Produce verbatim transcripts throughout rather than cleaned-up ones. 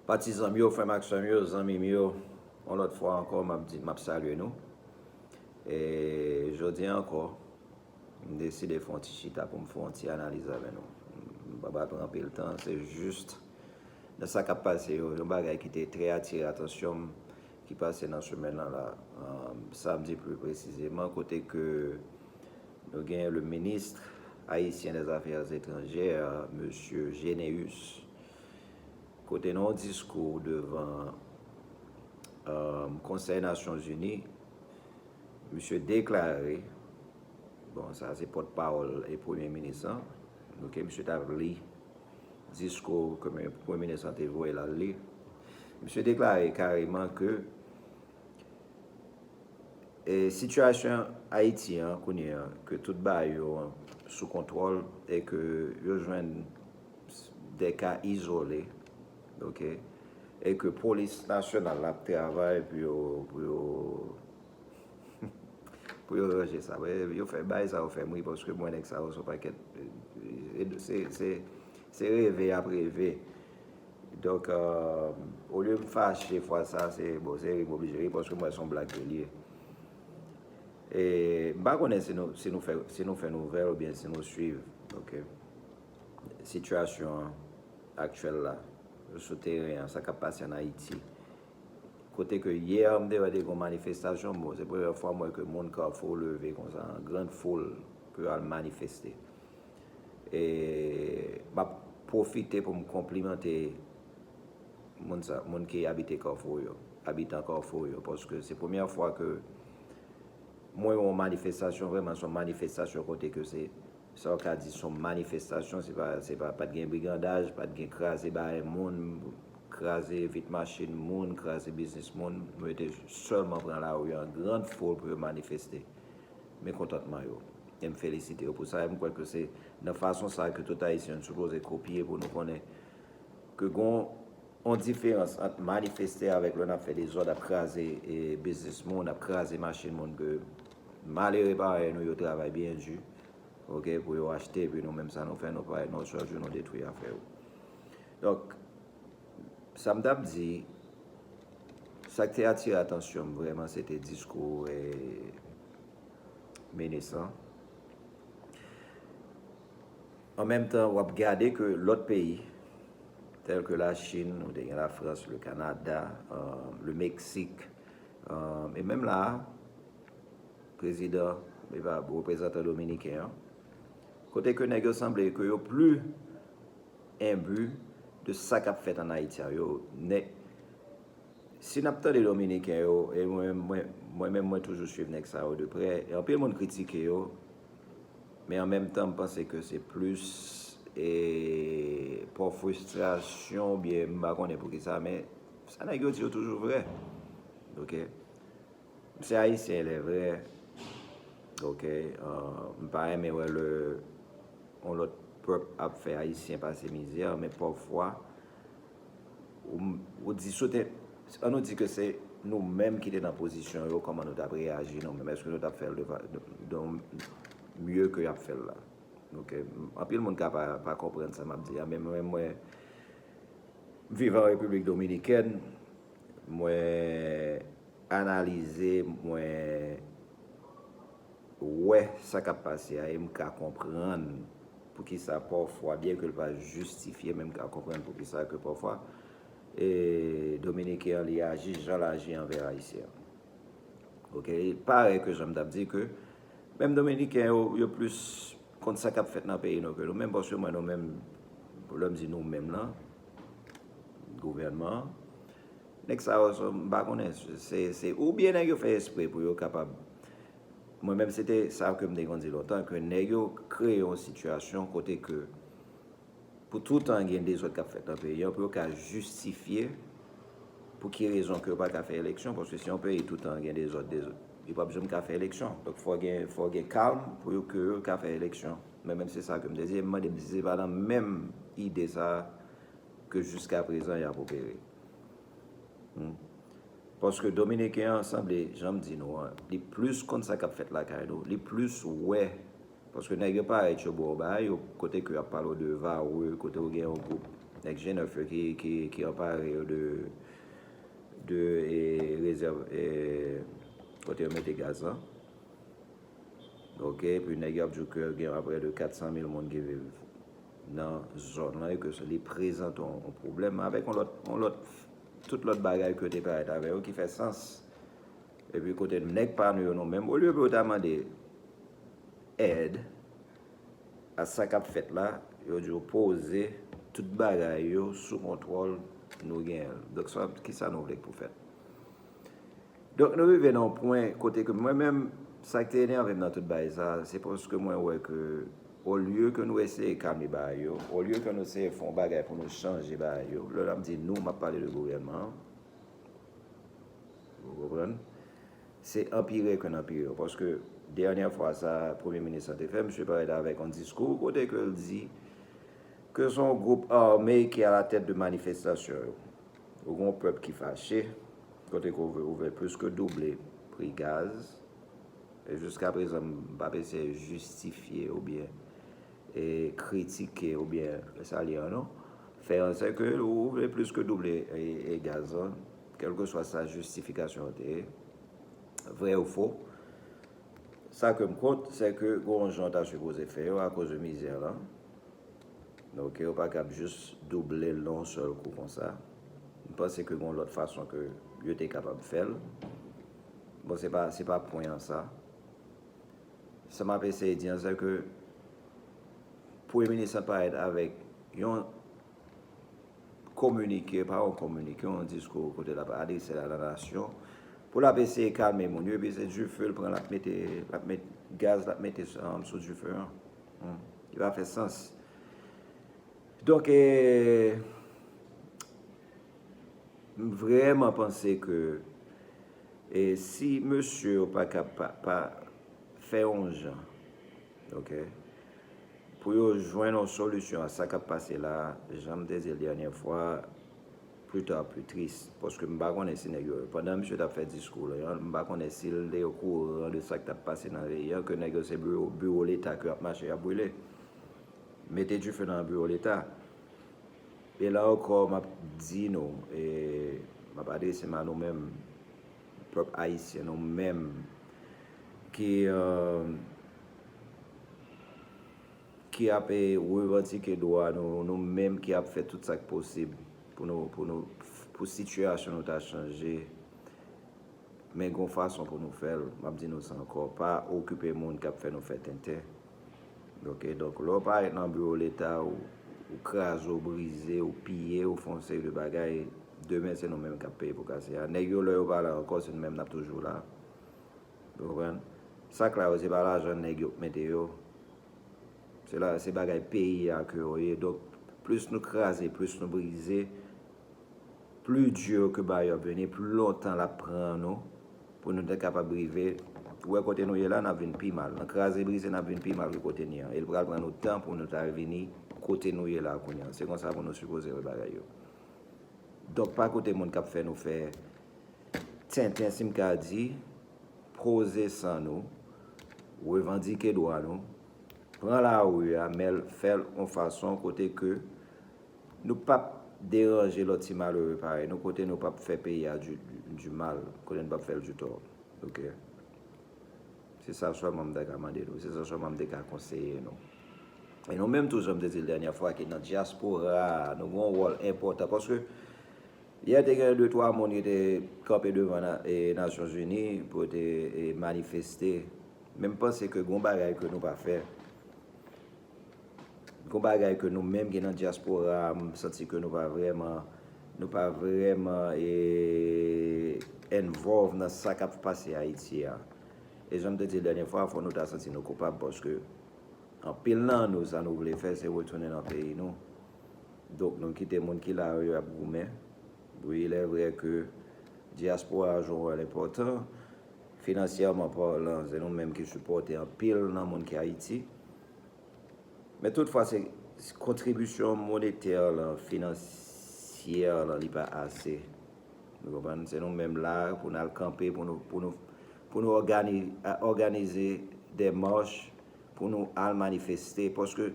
Patizan m yo, frè m ak sè m yo, zanmi m yo, yon lòt fwa ankò, m ap di, m ap salye nou. E jodi a ankò, m deside fè yon ti chita pou m fè yon ti analiz avè nou. M pa pral pran anpil tan, se jis nan sa k ap pase yo, yon bagay ki te trè atire atansyon m, ki pase nan semèn nan la, samdi pli presizeman, kote ke nou gen le ministre haïtien des Affaires étrangères, mesye Généus, kote nan yon diskou devan Konsèy Nasyonzini, misye deklare, bon, sa se pòtpawòl e premye minis lan, ok, misye t ap li diskou ke premye minis lan te voye l al li. Misye deklare kareman ke e sitiyasyon Ayiti an kounye a, ke tout bagay yo sou kontwòl e ke yo jwenn de ka izole, ok, e ke polis nasyonal la ap travay pou yo, pou yo, pou yo ranje sa. Yo fè bagay sa, yo fè m ri, paske mwen, nèg sa yo, se yon pakèt, se, se, se reve y ap reve. Donk, olye m fache fwa sa, se, bon, se ri m oblije ri, paske m wè se yon blag ke l ye. E m pa konnen si nou, si nou fè, si nou fè nouvèl oubyen si nou swiv, ok, sitiyasyon an aktyèl la, sou teren an, sa k ap pase ann Ayiti. Kote ke yè, m te wè te gen yon manifestasyon, bon, se premyè fwa m wè ke moun Kafou leve konsa, an grann foul, pou yo al manifeste. E m ap pwofite pou m konplimante moun sa, moun ki abite Kafou yo, abitan Kafou yo, paske se premyè fwa ke mwen wè yon manifestasyon, vrèman, se yon manifestasyon kote ke se, sa w ka di, se yon manifestasyon, se pa, se pa, pa t gen brigandaj, pa t gen kraze bagay moun, kraze vit machin moun, kraze biznis moun. Yo te sèlman pran lari an grann foul pou yo manifeste mekontantman yo. E m felisite yo pou sa. E m kwè ke se nan fason sa ke tout Ayisyen nou sipoze kopye pou nou konnen ke gon yon diferans ant manifeste avèk lè n ap fè dezòd, ap kraze e, biznis moun, ap kraze machin moun, ke malere parèy nou yo travay byen di, ok, pou yo achte, epi nou menm sa nou fè, nou parèy nou, chak jou nou detwi afè yo. Donk, sa m t ap di, sa k te atire atansyon m vrèman, se te diskou e, minis lan. An menm tan, w ap gade ke lòt peyi, tèl ke Lachin, ou te gen Lafrans, le Kanada, euh, le Meksik, euh, e menm la a, prezidan, e pa, reprezantan dominiken an, kote ke nèg yo sanble ke yo pli enbi de sa k ap fèt ann Ayiti a. Yo, nèg, si n ap tande dominiken yo, e mwen, mwen, mwen menm, mwen toujou swiv nèg sa yo de prè, e anpil moun kritike yo, men an menm tan, m panse ke se plis, e, pa fristrasyon, oubyen m pa konnen poukisa, men sa nèg yo di yo toujou vrè. Ok? M se ayisyen, lè vrè. Ok? Euh, m pa renmen wè lè yon lòt pèp ap fè ayisyen pase mizè, men pafwa, ou, ou di, sou te, ann nou di ke se nou menm ki te nan pozisyon yo, kòman nou t ap reyaji nou menm? Èske nou t ap fè l de, de, de mye ke y ap fè l la? Ok? Anpil moun ka pa, pa konprann sa m ap di a, men mwen, mwen, m viv an Repiblik Dominikèn, mwen analize, mwen wè sa k ap pase a, e m ka konprann poukisa pafwa, byen ke l pa jistifye, men m ka konprann poukisa ke pafwa, e, Dominiken an, li aji jan l aji anvè Ayisyen an. Ok, parèy ke jan m t ap di ke menm Dominiken yo, yo plis konn sa k ap fèt nan peyi nou ke nou menm, paske mwen, nou menm, lè m di nou menm lan, gouvènman an, nèg sa yo, m pa konnen, se, se, oubyen nèg yo fè espre pou yo kapab, mwen menm, se te sa ke m te konn di lontan, ke nèg yo kreye yon sitiyasyon kote ke pou toutan gen dezòd k ap fèt nan peyi an, pou yo ka jistifye pou ki rezon ke yo pa ka fè eleksyon, paske si yon peyi toutan gen dezòd, dezòd, yo p ap janm ka fè eleksyon. Donk, fò gen, fò gen kalm pou yo, ke yo ka fè eleksyon. Men menm se sa ke m te di, e m mande m si se pa nan menm ide sa a ke jiskaprezan y ap opere. Hmm. Paske Dominiken an sanble, jan m di nou an, li plis konn sa k ap fèt lakay nou, li plis wè. Paske nèg yo parèt yo ba w bagay, yo, kote ke y ap pale w de vare, kote w gen yon gwoup nèg G nèf yo ki, ki, ki anpare yo de, de e, rezèv e, kote yo mete gaz lan. Ok, epi nèg yo ap di w ke gen aprè de kat san mil moun ki viv nan zòn lan e ke li prezante yon, yon pwoblèm avèk yon lòt, yon lòt, tout lòt bagay ke yo te parèt avè yo ki fè sans. Epi kote nèg pa nou yo nou menm, olye pou yo ta mande èd a sa k ap fèt la, yo di yo poze tout bagay yo sou kontwòl, nou genyen l. Donk, sa, kisa nou vle pou fèt? Donk, nou rive nan yon pwen kote ke mwen menm, sa ki te enève m nan tout bagay sa, se paske mwen wè ke, olye ke nou eseye kalme bagay yo, olye ke nou eseye fè yon bagay pou nou chanje bagay yo, lè m ap di nou, m ap pale de gouvènman an, ou konprann? Se anpire ke n anpire yo. Paske dènyè fwa sa, premye minis lan te fè, misye parèt avèk yon diskou kote ke l di ke se yon gwoup ame ki alatèt de manifestasyon yo. Ou gen yon pèp ki fache, kote ke ou vle, ou vle plis ke double pri gaz. E jiska prezan, m p ap eseye jistifye oubyen e kritike oubyen sa li an non. Fè an sè ke ou vle plis ke double e, e gaz lan, kèlkeswa sa jistifikasyon an te ye, vrè ou fo. Sa ke m kont, se ke gon jan w ta sipoze fè yo akoz de mizè lan. Donk, yo pa kab jis double l nan yon sèl kou konsa. M panse ke gon lòt fason ke yo te kapab fè l. Bon, se pa, se pa pwen an sa. Sa m ap eseye di an, se ke premye minis lan parèt avèk yon kominike, pa yon kominike, yon diskou kote l ap adrese l a la nasyon, pou l ap eseye kalme moun yo, epi se dife l pran, l ap mete, l ap met gaz, l ap mete um, sou dife an. Hmm. Li pa fè sans. Donk, e, m vrèman panse ke e, si mesye yo pa ka pa, pa fè yon jan, ok, pou yo jwenn yon solisyon a sa k ap pase la, jan m te di l dènyè fwa, plus tard plus triste. Paske m pa konnen si nèg yo, pandan misye t ap fè diskou l, m pa konnen si l te okouran de sa k t ap pase nan peyi an, ke nèg yo se biwo, biwo Leta ke y ap mache, y ap brile. Mete dife nan biwo Leta. E la ankò, m ap di nou, e m ap adrese m a nou menm, pèp ayisyen, nou menm ki, e, ki ap, e, revandike dwa nou, nou menm ki ap fè tout sa k posib pou nou, pou nou, pou sitiyasyon nou ta chanje. Men gon fason pou nou fè l, m ap di nou sa ankò, pa okipe moun k ap fè nou fè tenten. Ok, donk, lè w parèt nan biwo Leta, ou, ou kraze, ou brize, ou piye, ou fè yon seri de bagay, demen se nou menm k ap peye pou kase a. Nèg yo, lè yo pa la ankò, se nou menm n ap toujou la. Ou konprann? Sa k la yo, se pa lajan nèg yo k mete yo. Se la, se bagay peyi a ke yo ye. Donk, plis nou kraze, plis nou brize, pli di ke bagay yo ap vini, pli lontan l ap pran nou pou nou te kapab rive. Ou wè kote nou ye la, n ap vin pi mal. Nan kraze brize, n ap vin pi mal ke kote n ye an. E l pral pran nou tan pou nou ta vini kote nou ye la kounye a. Se konsa pou nou sipoze wè bagay yo. Donk, pa koute moun k ap fè nou fè tenten, si m ka di, poze san nou, revandike dwa nou, pran lari a, men fè l yon fason kote ke nou p ap deranje lòt ti malere parèy nou, kote nou p ap fè peyi a di, di, di mal, kote nou p ap fè l di tò. Ok? Se sa sèlman m ta ka mande nou, se sa sèlman m te ka konseye nou. E nou menm tou, jan m te di l dènyè fwa, ki nan dyaspora a, nou gen yon wòl enpòtan. Paske yè te gen de twa moun ki te kanpe devan na, e, Nasyonzini pou yo te e, manifeste. Men m panse ke gon bagay ke nou pa fè. Gon bagay ke nou menm ki nan dyaspora a, m santi ke nou pa vrèman, nou pa vrèman e, involve nan sa k ap pase Ayiti a. E jan m te di l dènyè fwa, fò nou ta santi nou koupab paske anpil nan nou, sa nou vle fè, se retounen nan peyi nou. Donk, nou kite moun ki la yo ap goumen. Wi, il est vrai que dyaspora a jwe yon wòl enpòtan. Finansyèman palan, se nou menm ki sipòte anpil nan moun ki Ayiti. Men toutfwa, se, se kontribisyon monetè lan, finansyè lan, li pa ase. Ou konprann? Se nou menm la pou n al kanpe, pou nou, pou nou, pou nou ògani-, a, òganize de mach, pou nou al manifeste. Paske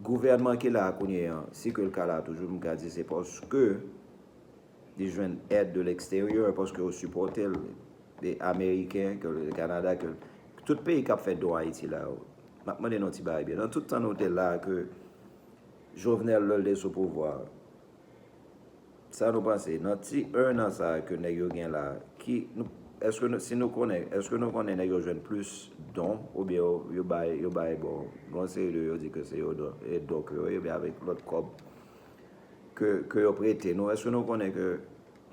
Gouvènman ki la kounye an, si ke l ka la toujou, m ka di se paske li jwenn èd de l'extérieur, paske yo sipòte l, de Ameriken, ke l Kanada, ke tout peyi k ap fè don Ayiti la yo. M ap mande nou ti bagay byen. Nan tout tan nou te la ke Jovenel lè l te sou pouvwa, sa nou panse, nan ti en an sa ke nèg yo gen la, ki, nou, èske nou, si nou konnen, èske nou konnen nèg yo jwenn plis don, oubyen yo, yo bay, yo bay, bon, gon seri de yo di ke se yo don, e don ke yo, oubyen avèk lòt kòb ke, ke yo prete nou, èske nou konnen ke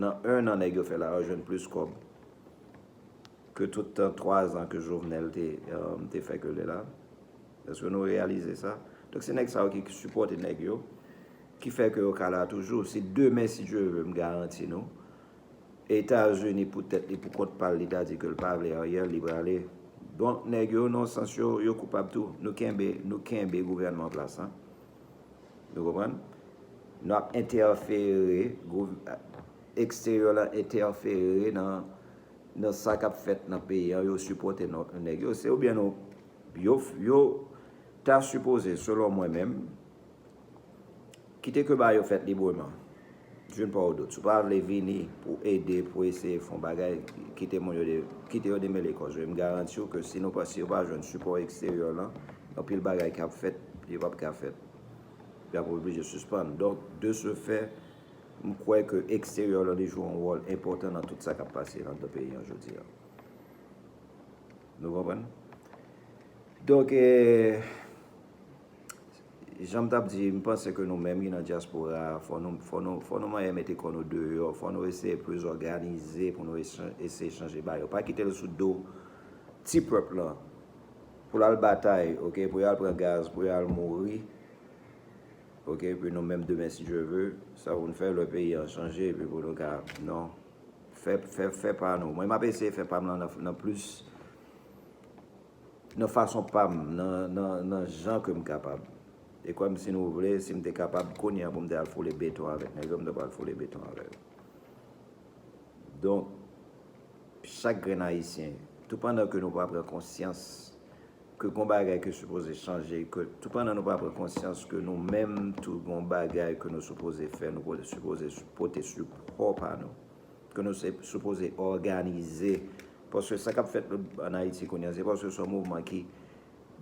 nan en an nèg yo fè la, yo jwenn plis kòb ke tout tan twa zan ke Jovenel te, um, te fè ke l la? Èske nou reyalize sa? Donk, se nèg sa yo ki sipòte nèg yo, ki fè ke yo ka la toujou. Si demen, si Dye vle, m garanti nou, Etazini, poutèt li, pou kont pa l, li ta di ke l pa vle Ariel, li prale. Donk, nèg yo, nan sans yo, yo koupab tou. Nou kenbe, nou kenbe gouvènman an plas la. Nou konprann? Nou ap entèfere, gouv-, eksteryè la entèfere nan, nan sa k ap fèt nan peyi an, yo sipòte nèg yo. Se oubyen nou, yo, yo ta sipoze, selon mwen menm, kite ke bagay yo fèt libreman. D'une part ou d'autre. Si w pa vle vini pou ede, pou eseye fè yon bagay, kite moun yo de, kite yo demele kòz yo. E m garanti w ke si nou pa, si yo pa jwenn sipò eksteryè lan, anpil bagay k ap fèt, yo p ap ka fèt. Y ap oblije sispann. Donk, de ce fait, m kwè ke eksteryè lan li jwe yon wòl enpòtan nan tout sa k ap pase anndan peyi an jodi a. Nou konprann? Donk, eh, jan m t ap di, m panse ke nou menm ki nan dyaspora a, fò nou, fò nou, fò nou manyen mete kò nou deyò, fò nou eseye plis òganize pou nou eseye chanje bagay yo. Pa kite l sou do ti pèp lan pou l al batay, oke, pou y al pran gaz, pou y al mouri, oke, epi nou menm demen, si Dye vle, sa pou n fè lè peyi an chanje, epi pou nou ka, non, fè, fè, fè pa nou. Mwen, m ap eseye fè pa m lan nan, nan plis nan fason pa m, nan, nan, nan jan ke m kapab. E kwè m, si nou vle, si m te kapab, kounye a pou m te al foule beton avèk nèg yo, m ta pral foule beton avè yo. Donk, chak grenn Ayisyen, tou pandan ke nou pa pran konsyans ke gon bagay ke sipoze chanje, ke tou pandan nou pa pran konsyans ke nou menm tou gon bagay ke nou sipoze fè, nou sipoze pote sipò pa nou, ke nou se sipoze òganize. Paske sa k ap fèt ann Ayiti kounye a, se paske se yon mouvman ki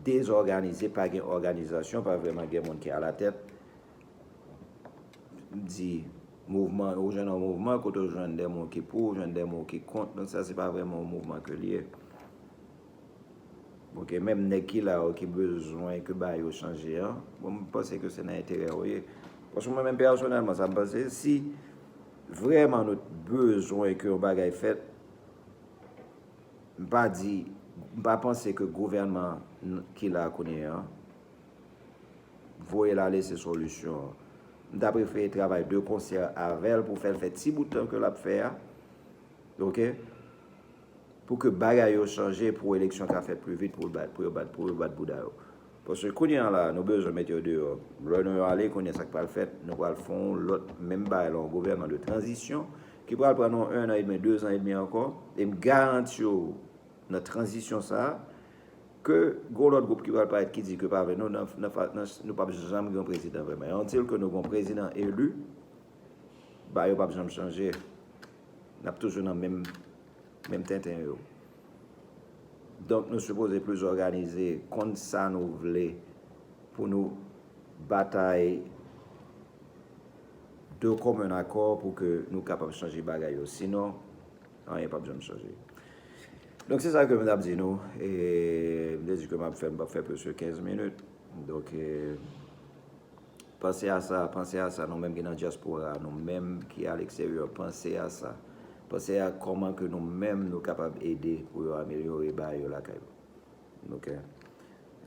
dezòganize, pa gen òganizasyon, pa vrèman gen moun ki alatèt. M di, mouvman, ou jwenn yon mouvman kote w jwenn de moun ki pou, ou jwenn de moun ki kont. Donk sa se pa vrèman yon mouvman ke l ye. Oke, menm nèg ki la yo ki bezwen ke bagay yo chanje an, bon, m panse ke se nan enterè yo ye. Paske mwen menm pèsonèlman, sa m panse, si vrèman nou t bezwen ke yon bagay fèt, m pa di, m pa panse ke gouvènman n-, ki la kounye an voye l ale se solisyon an. M ta prefere travay de konsè avè l pou fè l fè ti bout tan ke l ap fè a. Oke? Pou ke bagay yo chanje, pou eleksyon ka fèt pli vit, pou l bat, pou yo bat, pou yo bat bouda yo. Paske kounye a la, nou bezwen mete yo deyò. Lè nou yo ale, kounye a sa k pral fèt, nou pral fè yon lòt menm bagay la, yon gouvènman de tranzisyon ki pral pran nou en an edmi, de zan edmi ankò. E m garanti w, nan tranzisyon sa a, ke gon lòt gwoup ki pral parèt ki di ke pa vre, nou, nan, nan, nan, nou p ap janm gen yon prezidan vrèman. E until ke nou gon prezidan eli, bagay yo p ap janm chanje. N ap toujou nan menm, menm tenten yo. Donk, nou sipoze plis òganize, konn sa nou vle pou nou batay de commun accord pou ke nou kapab chanje bagay yo. Sinon, anyen p ap janm chanje. Donk, se sa ke m t ap di nou. E m te di ke m ap fè, m p ap fè plis ke kenz minit. Donk, e, panse a sa, panse a sa, nou menm ki nan dyaspora, nou menm ki aleksteryè, panse a sa. Panse a kòman ke nou menm nou kapab ede pou yo amelyore bagay yo lakay yo. Oke?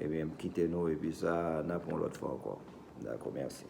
Ebyen, m kite nou, epi sa, n ap yon lòt fwa ankò. Dakò, mèsi.